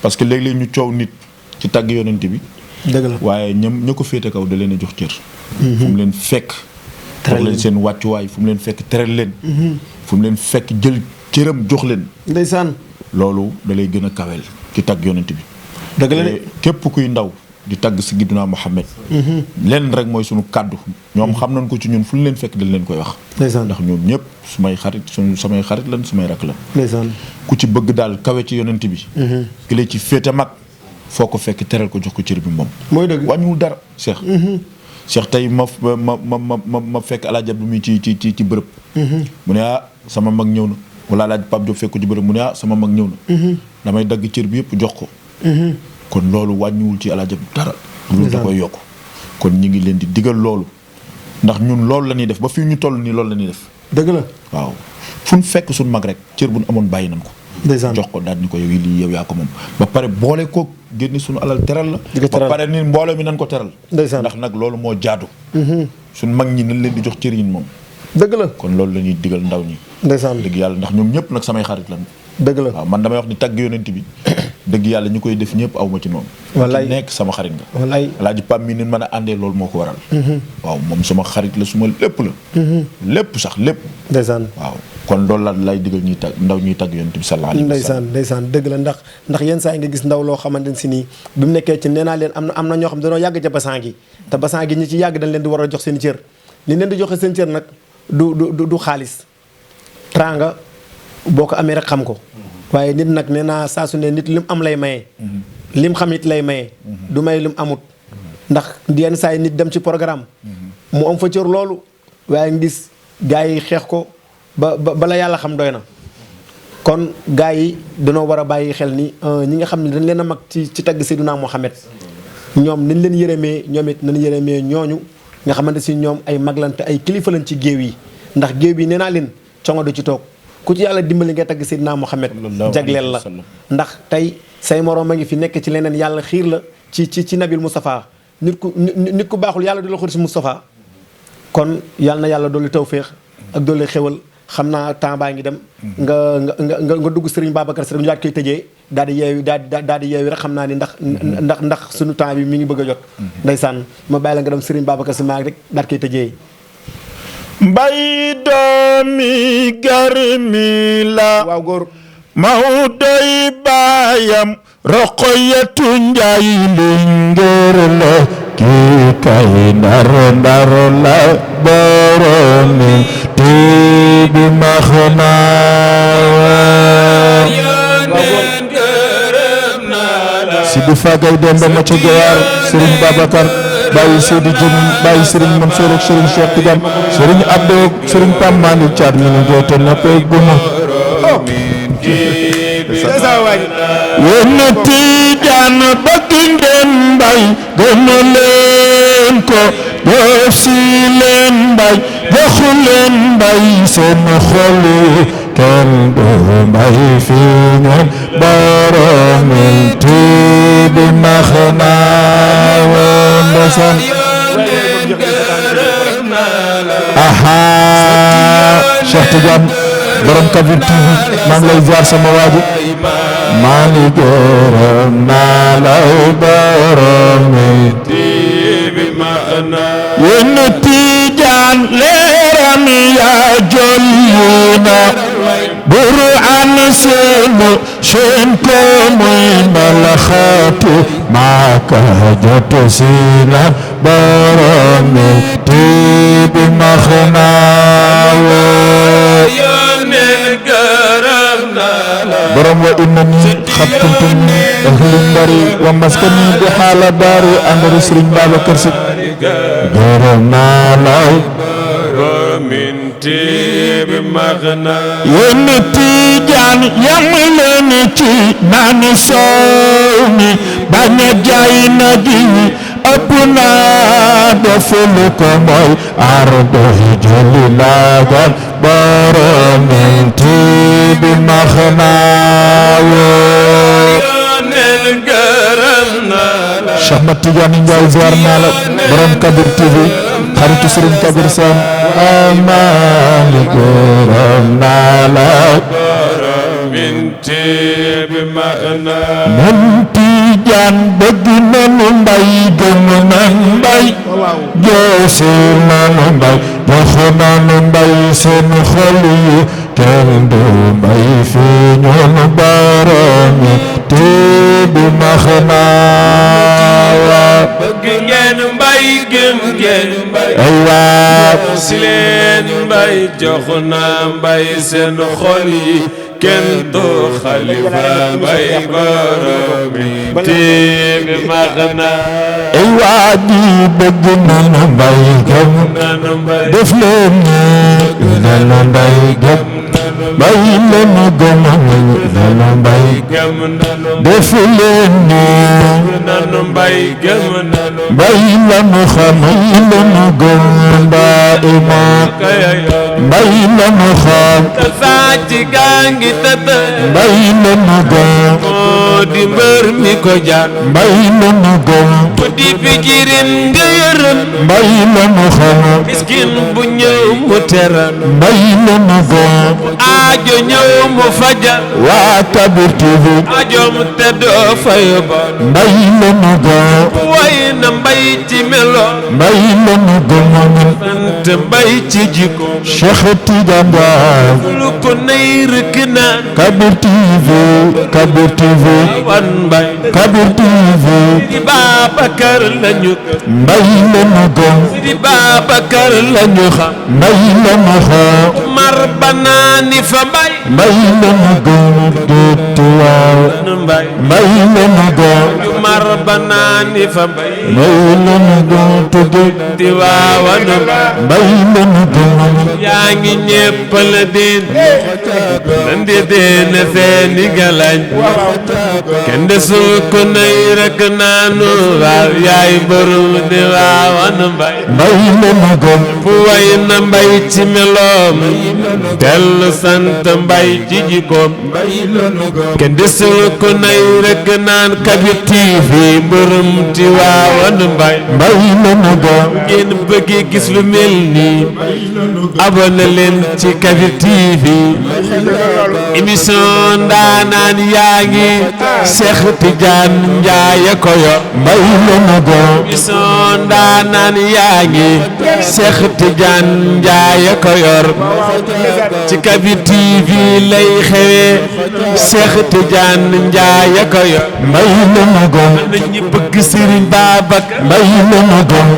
parce que léeg-léeg ñu coow nit ci tagg yonent bi dëgg la waaye ña ko féete kaw da leen a jox cër fu mu leen fekk jox leen seen wàccuwaay fu mu leen fekk teral leen fu mu leen fekk jël cëram jox leen ndeysaan loolu da lay gën a kawel ci tagg yonent bi dëgg la de képp kuy ndaw di tagg si Seydina Mouhamed lenn rek mooy sunu kàddu ñoom xam nañ ko ci ñun fu ñu leen fekk dañ leen koy wax ndeysaan ndax ñoom ñëpp sumay xarit samay xarit lan sumay rak lan ndeysaan ku ci bëgg daal kawe ci yonent bi ki lay ci féete mag foo ko fekk teral ko jox ko cër bi moom mooy dëgg wàññiwul dara Cheikh Cheikh tey ma fekk alaajab bi muy ci bërëb mu ne sama mag ñëw na wala alaaj Pape Diop fekk ko ci bërëb mu ne sama mag ñëw na damay dagg cër bi yëpp jox ko kon loolu wàññiwul ci alaajab dara lu da koy yokk kon ñi ngi leen di digal loolu ndax ñun loolu la ñuy def ba fii ñu toll nii loolu la ñuy def dëgg la waaw fu ñu fekk suñ mag rek cër bu ñu amoon bàyyi nañ ko ndeysaan jox ko daal ni ko yow lii yow yaa ko moom ba pare boole ko génne suñu alal teral la ba pare ni mbooloo mi nañ ko teral ndeysaan ndax nag loolu moo jaadu suñ mag ñi nañ leen di jox cër yi moom dëgg la kon loolu la ñuy digal ndaw ñi ndeysaan dëgg yàlla ndax ñoom ñëpp nag samay xarit lan dëgg la waaw man damay wax ni tagg yonent bi dëgg yàlla ñu koy def ñëpp aw ma ci noonu wallaay nekk sama xarit nga wallaay Alaaji Pam mi nin mën a àndee loolu moo ko waral waaw moom sama xarit la suma lépp la lépp sax lépp ndeysaan waaw kon loolu la lay digal ñuy tagg ndaw ñuy tagg yonent bi sallallahu alayhi wa sallam ndeysaan dëgg la ndax yenn saa yi nga gis ndaw loo xamante ne si nii bi mu nekkee ci nee naa leen am na ñoo xam dañoo yàgg ca basan gi te basan gi ñi ci yàgg dañ leen di war a jox seen cër li leen di joxe seen cër nag du xaalis tranga boo ko amee rek xam ko waaye nit nag nee naa saa su ne nit lim am lay maye lim xam it lay maye du may lim amut ndax yenn saa yi nit dem ci programme mu am fa cër loolu waaye nga gis gars yi xeex ko ba bala yàlla xam doy na kon gars yi dañoo war a bàyyi xel ni ñi nga xam ne dañ leen a mag ci tagg Seydina Mohamed ñoom nañ leen yërëmee ñoom it nañ yërëmee ñooñu nga xamante si ñoom ay maglante ay kilifa lañ ci géew yi ndax géew yi nee naa leen congo du ci toog ku ci yàlla dimbali ngay tagg Seydina Mohamed jagleel la ndax tey say moroom a ngi fi nekk ci leneen yàlla xiir la ci Nabil Moustapha nit ku baaxul yàlla du la xur si Moustapha kon yàlla na yàlla dolli tawféex ak dolli xewal xam naa temps baa ngi dem nga dugg Serigne Babacar Sy rek ñu daal koy tëjee daal di yeewi rek xam naa ni ndax suñu temps bi mi ngi bëgg a jot ndeysaan ma bàyyi la nga dem Serigne Babacar Sy maa ngi rek daal koy tëjee mbay doomi garmi la waaw góor Mawdoy baayam Roqoyatu Njaay Lingeer la kii kay ndar la boromi tibi maxnaa Sidi Fagay Demba ma ca Jowaar Serigne Babacar Baye Seydi Jëmi Baye Serigne Mansour ak Serigne Cheikh Tidiane Serigne Abdou Serigne Pam Malick Thiat mi ngi joote noppee guma yéen Tijaan bëgg ngeen mbay gëm leen ko def si leen mbay joxu leen mbay seen xol kenn du mbay fi ñoom boromi tibi max naa woon ndeysaan aha Cheikh Tidiane borom Kabir TV maa ngi lay ziar sama waaji maa ngi gërëm naa lay boromi tibi max naa yéen Tijaan leeram yaa jolli buru an seenu seen ko muy malaxaatu maaka joto sina boromi tibi max naa borom wa innani xat kuntum ahlul bari wa maskani bi xaala daari àndari Serigne Babacar Sy gërëm naa lay boromin tibi max naa yéen Tijaan yam leen ci naan soow mi bañ a jaay na ji ëpp naa deful ko mooy ardo jëli laagan boromin tibi max naa Cheikh Mat Tidiane Ndiaye ziar naa la borom Kabir TV xaritu Serigne Kabir Sam amaani gërëm naa la boromin tibi max naa nun Tijaan bëgg nanu mbay gëm nan mbay joosi nanu mbay joxu nanu mbay seen xol yi kenn du mbay fi ñun boromi tibi max naa bëgg ngeen mbay gëm ngeen mbay ay waa si leen mbay joxu na mbay seen xol yi kenn du xalifa mbay boromi tibi max naa ay waa di bëgg nanu mbay gëm nanu mbay def leen ni nanu mbay gëm mbay lanu gëm nanu mbay gëm nanu def leen ni nanu mbay gëm nanu mbay lanu xam lanu gëm mbay ma mbay lanu xam te saa ci gaa ngi tëdd mbay lanu gëm moo di mbër mi ko jaar mbay lanu gëm bu di fikirin nga yërëm mbay lanu xam miskin bu ñëw mu teral mbay lanu gëm aajo ñëw mu fajal waa Kabir TV aajoom te doo fay ba mbay lanu gëm way na mbay ci melo mbay lanu gëm sant mbay ci jikko Cheikh Tidiane Ndiaye lu ko nay rëkk naan Kabir TV Kabir TV wan mbay Kabir TV di Babacar lañu mbay lanu gëm di Babacar lañu xam mbay lanu xam mar banaani fa mbay mbay lanu gëm déet waaw mbay mbay lanu gëm mar banaani fa mbay mbay lanu gëm tudde di waawan mbay lanu gëm yaa ngi ñépp la din nandi deen seeni galañ kenn desul ko nay rek naanu waaw yaay borom di waawan mbay mbay lanu gëm fu way na mbay ci meloom dellu sant mbay ci jikkoom kenn desul ko nay rek naan Kabir TV borom ti waawan mbay mbay lanu gëm ngeen bëggee gis lu mel nii abonné leen ci Kabir TV émission ndaanaan yaa ngi Cheikh Tidiane Ndiaye ko yor mbay lanu gëm émission ndaanaan yaa ngi Cheikh Tidiane Ndiaye ko yor ci Kabir TV lay xewee Cheikh Tidiane Ndiaye ko yor mbay lanu gëm nit ñi bëgg Serigne Babacar mbay lanu gëm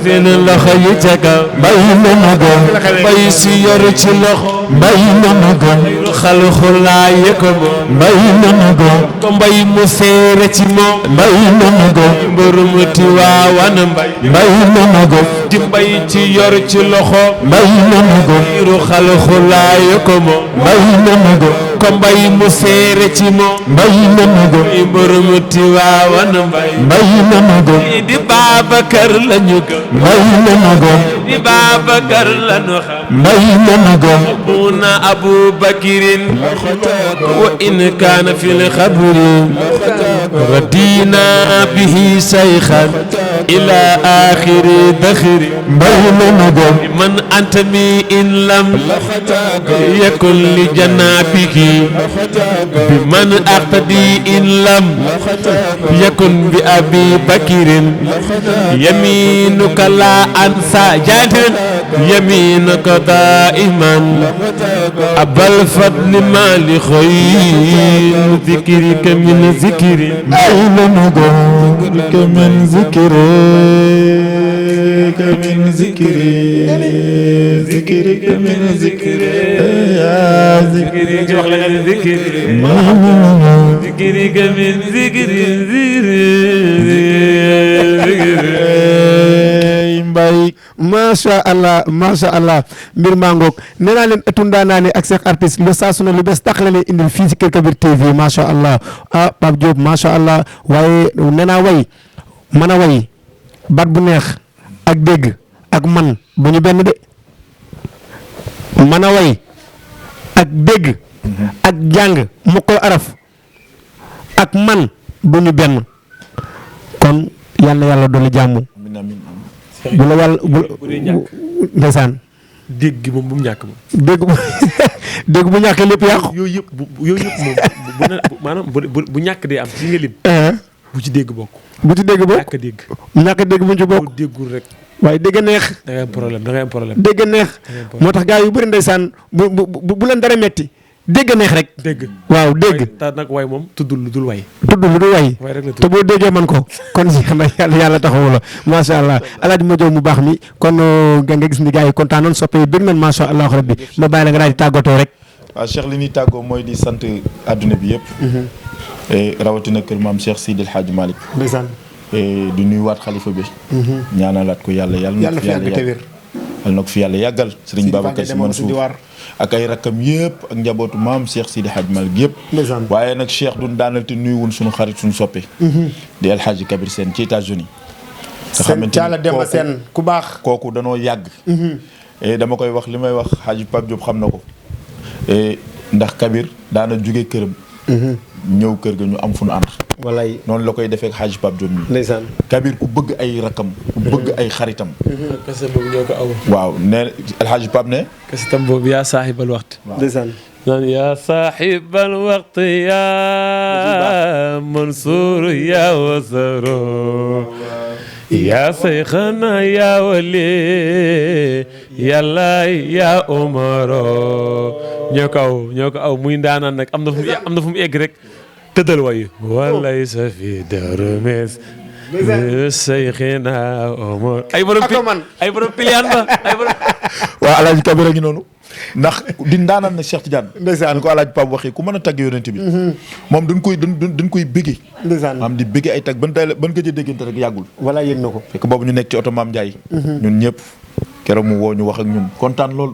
seen loxo yi ca kaw mbay lanu gëm bay si yor ci loxo mbay lanu gëm xalu xulaaye ko moom mbay lanu gëm ko mbay mu seere ci moom mbay lanu gëm mbërum Tiwaawan mbay mbay lanu gëm di mbay ci yor ci loxo mbay lanu gëm iru xalu xulaaye ko moom mbay lanu gëm ko mbay mu seere ci moom mbay lanu gëm mbërum Tiwaawan mbay mbay lanu gëm di Babacar lañu gëm mbay lanu gëm di Babacar lañu xam mbay lanu gëm muna Abu Bakirin wa in kaana fil xabri radina bihi shaykhan ila axiri daxiri mbay lanu gëm man antami in lam yakun li janabiki bi man aqtadi in lam yakun bi abi bakirin yaminuka la ansa jantin yaminuka daiman abal fadli mali khayr zikrika min zikri mbay lanu gëm min zikri min zikri zikrika min zikri ya zikri wax la nga zikri zikrika min zikri mbay macha allah mbir maa ngoog nee naa leen ëttu ndaanaan ak Cheikh artiste lu saa su ne lu bees tax la leen indil fii ci kër Kabir TV macha allah ah Pape Diop macha allah waaye nee naa way mën a way baat bu neex ak dégg ak man bu ñu benn de mën a way ak dégg ak jàng mokkal araf ak man bu ñu benn kon yal na yàlla dolli jàmm bu la yàlla bu ndeysaan dégg gi moom bu mu ñàkk moom. dégg bu ñàkkee lépp yàqu. yooyu yëpp moom maanaam bu ñàkk dee am ci nga lim. bu ci dégg bokk. bu ci dégg bokk ñàkk dégg. ñàkk dégg bu ñu ci bokk. boo déggul rek. waaye dégg neex. da ngay am problème. dégg neex. moo tax gars yu bëri ndeysaan bu leen dara metti dégg neex rek. dégg waaw dégg. te nag way moom tuddul lu dul way. tudd lu dul way. way rek la tudd te boo déggee man ko kon yàlla taxawu la macha allah alaaji ma jow mu baax mi kon nga gis ni gars yi kontaan nañ soppe yi bëgg nañ macha allah rabbi ma bàyyi la nga daal di tàggatoo rek. waaw Cheikh li ñuy tàggoo mooy di sant àdduna bi yëpp. rawatina kër maam Cheikh Sidi El Hadj Malick. ndeysaan. di nuyuwaat xalifa bi. ñaanalaat ko yàlla yàlla fi yàgg te wér. yal na ko fi yàlla yàggal Serigne Babacar Sy Mansour ak ay rakkam yëpp ak njabootu maam Cheikh Sidi Hadj Malick yëpp waaye nag Cheikh duñ daanal te nuyuwun suñu xarit suñu soppe di El Hadji Kabir Sène ci États-Unis nga xamante Demba Sène ku baax kooku danoo yàgg dama koy wax li may wax Hadji Pape Diop xam na ko ndax Kabir daana jóge këram ñëw kër ga ñu am fu nu ànd wallaay noonu la koy defee ak Hadji Pape Diop mi ndeysaan Kabir ku bëgg ay rakam ku bëgg ay xaritam kese boobu ñoo ko aw waaw nee El Hadji Pape ne kese tam boobu yaa saaxibal waxtu ndeysaan naan yaa saaxibal waxtu yaa Mansour yaa wasaro yaa sayxana yaa wali yàlla yaa omaro ñoo ko aw muy ndaanaan nag am na fu mu egg rek tëddal wayu walay sa fi darumes sayxina omar ay borom piliyaan ba ay borom waaw Alaaji Kabir a ngi noonu ndax di ndaanaan na Cheikh Tidiane ndeysaan ko Alaaji Pape waxee ku mën a tagg yonent bi moom dañ koy bëgge ndeysaan am di bëgge ay tagg ban gëj a déggante rek yàggul wala yëg na ko fekk boobu ñu nekk ci oto Maam Ndiaye ñun ñëpp keroog mu woo ñu wax ak ñun kontaan lool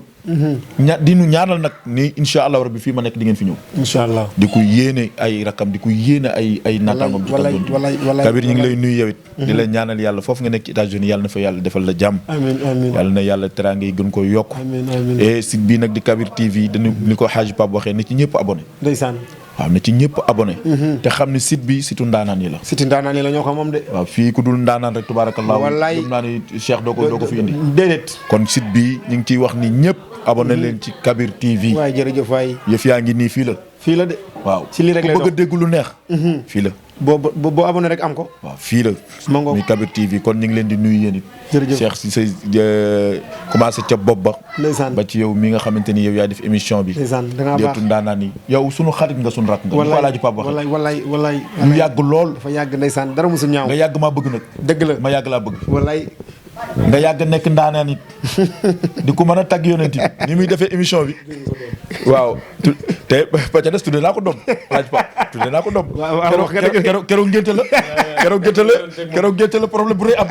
di ñu ñaanal nag ni incha allah rabbi fii ma nekk di ngeen fi ñëw incha allah di ko yéene ay rakam di ko yéene ay naataangoom ci taggoon Kabir ñu ngi lay nuyu yow it di la ñaanal yàlla foofu nga nekk ci États-Unis yàlla na fa yàlla defal la jàmm amiin yàlla na yàlla teraanga yi gën ko yokk et site bii nag di Kabir TV dañu ni ko Hadji Pape waxee ni ci ñëpp abonné ndeysaan waaw na ci ñëpp abonné te xam ne site bi situ ndaanaan yi la site ndaanaan yi la ñoo xam moom de waaw fii ku dul ndaanaan rek tubaarakallah wallaay gëm naa ni Cheikh doo ko fi indi déedéet kon site bi ñu ngi ciy wax ni ñëpp abonné leen ci Kabir TV waay jërëjëf waay yëf yaa ngi nii fii la de waaw ci lii rek lay ku bëgg a dégg lu neex fii la boo abonné rek am ko waaw fii la muy Kabir TV kon ñu ngi leen di nuyu yéen it jërëjëf Cheikh si say commencé ca bopp ba ndeysaan ba ci yow mi nga xamante ni yow yaa def émission bi ndeysaan da ngaa baax déetu ndaanaan yi yow sunu xarit nga sunu rak nga ko Alaaji Pape waxee wallaay ñu yàgg lool dafa yàgg ndeysaan dara musul ñaaw nga yàgg maa bëgg nag dëgg la ma yàgg laa bëgg wallaay nga yàgg nekk ndaanaan it di ko mën a tagg yonent bi ni muy defee émission bi waaw te ba ca des tudde naa ko doom Alaaji Pape tudde naa ko doom keroog ngénte la keroog ngénte la problème bu rëy am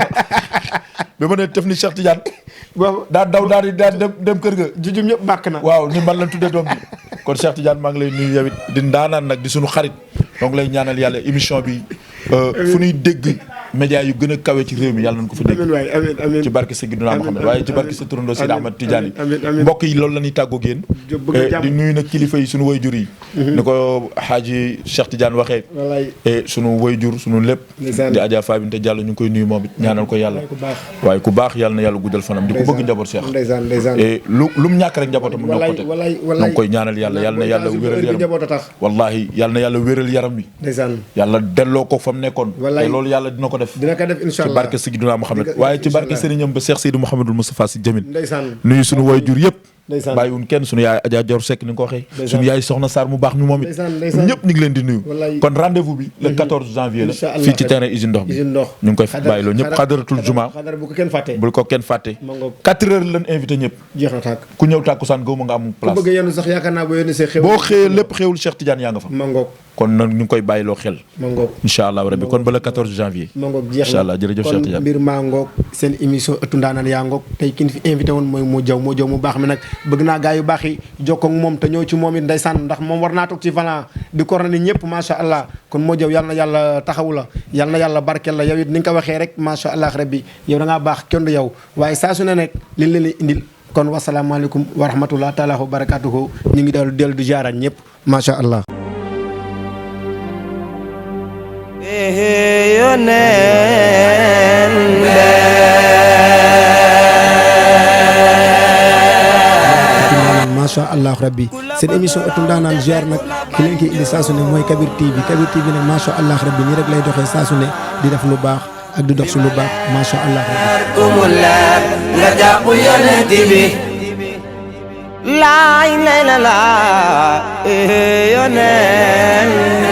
bi ma ne def ni Cheikh Tidiane daa daw daal di dem kër ga jujum ñëpp bàkk na waaw ni man lañ tuddee doom bi kon Cheikh Tidiane maa ngi lay nuyu yow it di ndaanaan nag di suñu xarit donc lay ñaanal yàlla émission bi fu ñuy dégg média yu gën a kawe ci réew mi yàlla nañ ko fa dégg amiin ci barke Seydina Muhammad waaye ci barke sa turandoo Seydi Ahmad Tidiane mbokk yi loolu la ñuy tàggoog yéen di nuyu nag kilifa yi suñu wayjur yi ni ko Hadji Cheikh Tidiane waxee et suñu wayjur suñu lépp di Adja Fabinte Diallo ñu ngi koy nuyu moom it ñaanal ko yàlla waaye ku baax yàlla na yàlla guddal fanam di ko bëgg njaboot Cheikh et lu mu ñàkk rek njabootam ñoo ko teg ñoo ngi koy ñaanal yàlla na yàlla wéral yaram wallahi yàlla na yàlla wéral yaram bi yàlla delloo ko fa mu nekkoon te loolu yàlla dina ko def incha allah ci barke Seydina Muhammad waaye ci barke sëriñam ba Cheikh Seydou Mouhamadul Moustapha Sy Jamil ndeysaan nuyu suñu wayjur yëpp bàyyiwun kenn suñu yaay Adja Dior Seck ni nga ko waxee suñu yaay Soxna Sarr mu baax ñu moom it ñëpp ñu ngi leen di nuyu kon rendez-vous bi le 14 janvier la fii ci terrain usine ndox bi ñu ngi koy bàyyi loolu ñëpp xadaratul juma bul ko kenn fàtte 4 heures lañ invité ñëpp jeex na tàkk ku ñëw tàkkusaan gëw ma nga am place ku bëgg yenn sax yaakaar naa boo xëyee lépp xéewul Cheikh Tidiane yaa nga fa kon nag ñu ngi koy bàyyiloo xel incha allah rabbi kon ba le 14 janvier incha allah jërëjëf Cheikh Tidiane mbir maa ngoog seen émission ëttu ndaanaan yaa ngoog tey ki ñu fi invité woon mooy moo jaw mu baax mi nag bëgg naa gaa yu baax yi jokkoo ak moom te ñëw ci moom it ndeysaan ndax moom war naa toog ci falan di korona ni ñëpp macha allah kon moo jaw yàlla na yàlla taxawu la yàlla na yàlla barkeel la yow it ni nga ko waxee rek macha allah rabbi yow da ngaa baax kenn du yow waaye saa su ne nekk liñ leen indil kon wasalaamaaleykum wa rahmatullah taala wa barakatuhu ñu ngi dellu di jaaraan ñëpp macha allah macha allah rabbi seen émission ëttu ndaanaan ziar nag ki leen koy indi saa su ne mooy Kabir TV nag macha allah rabbi nii rek lay doxee saa su ne di def lu baax ak di dox si lu baax macha allah nga jàpp yonent bi laay lay la yonent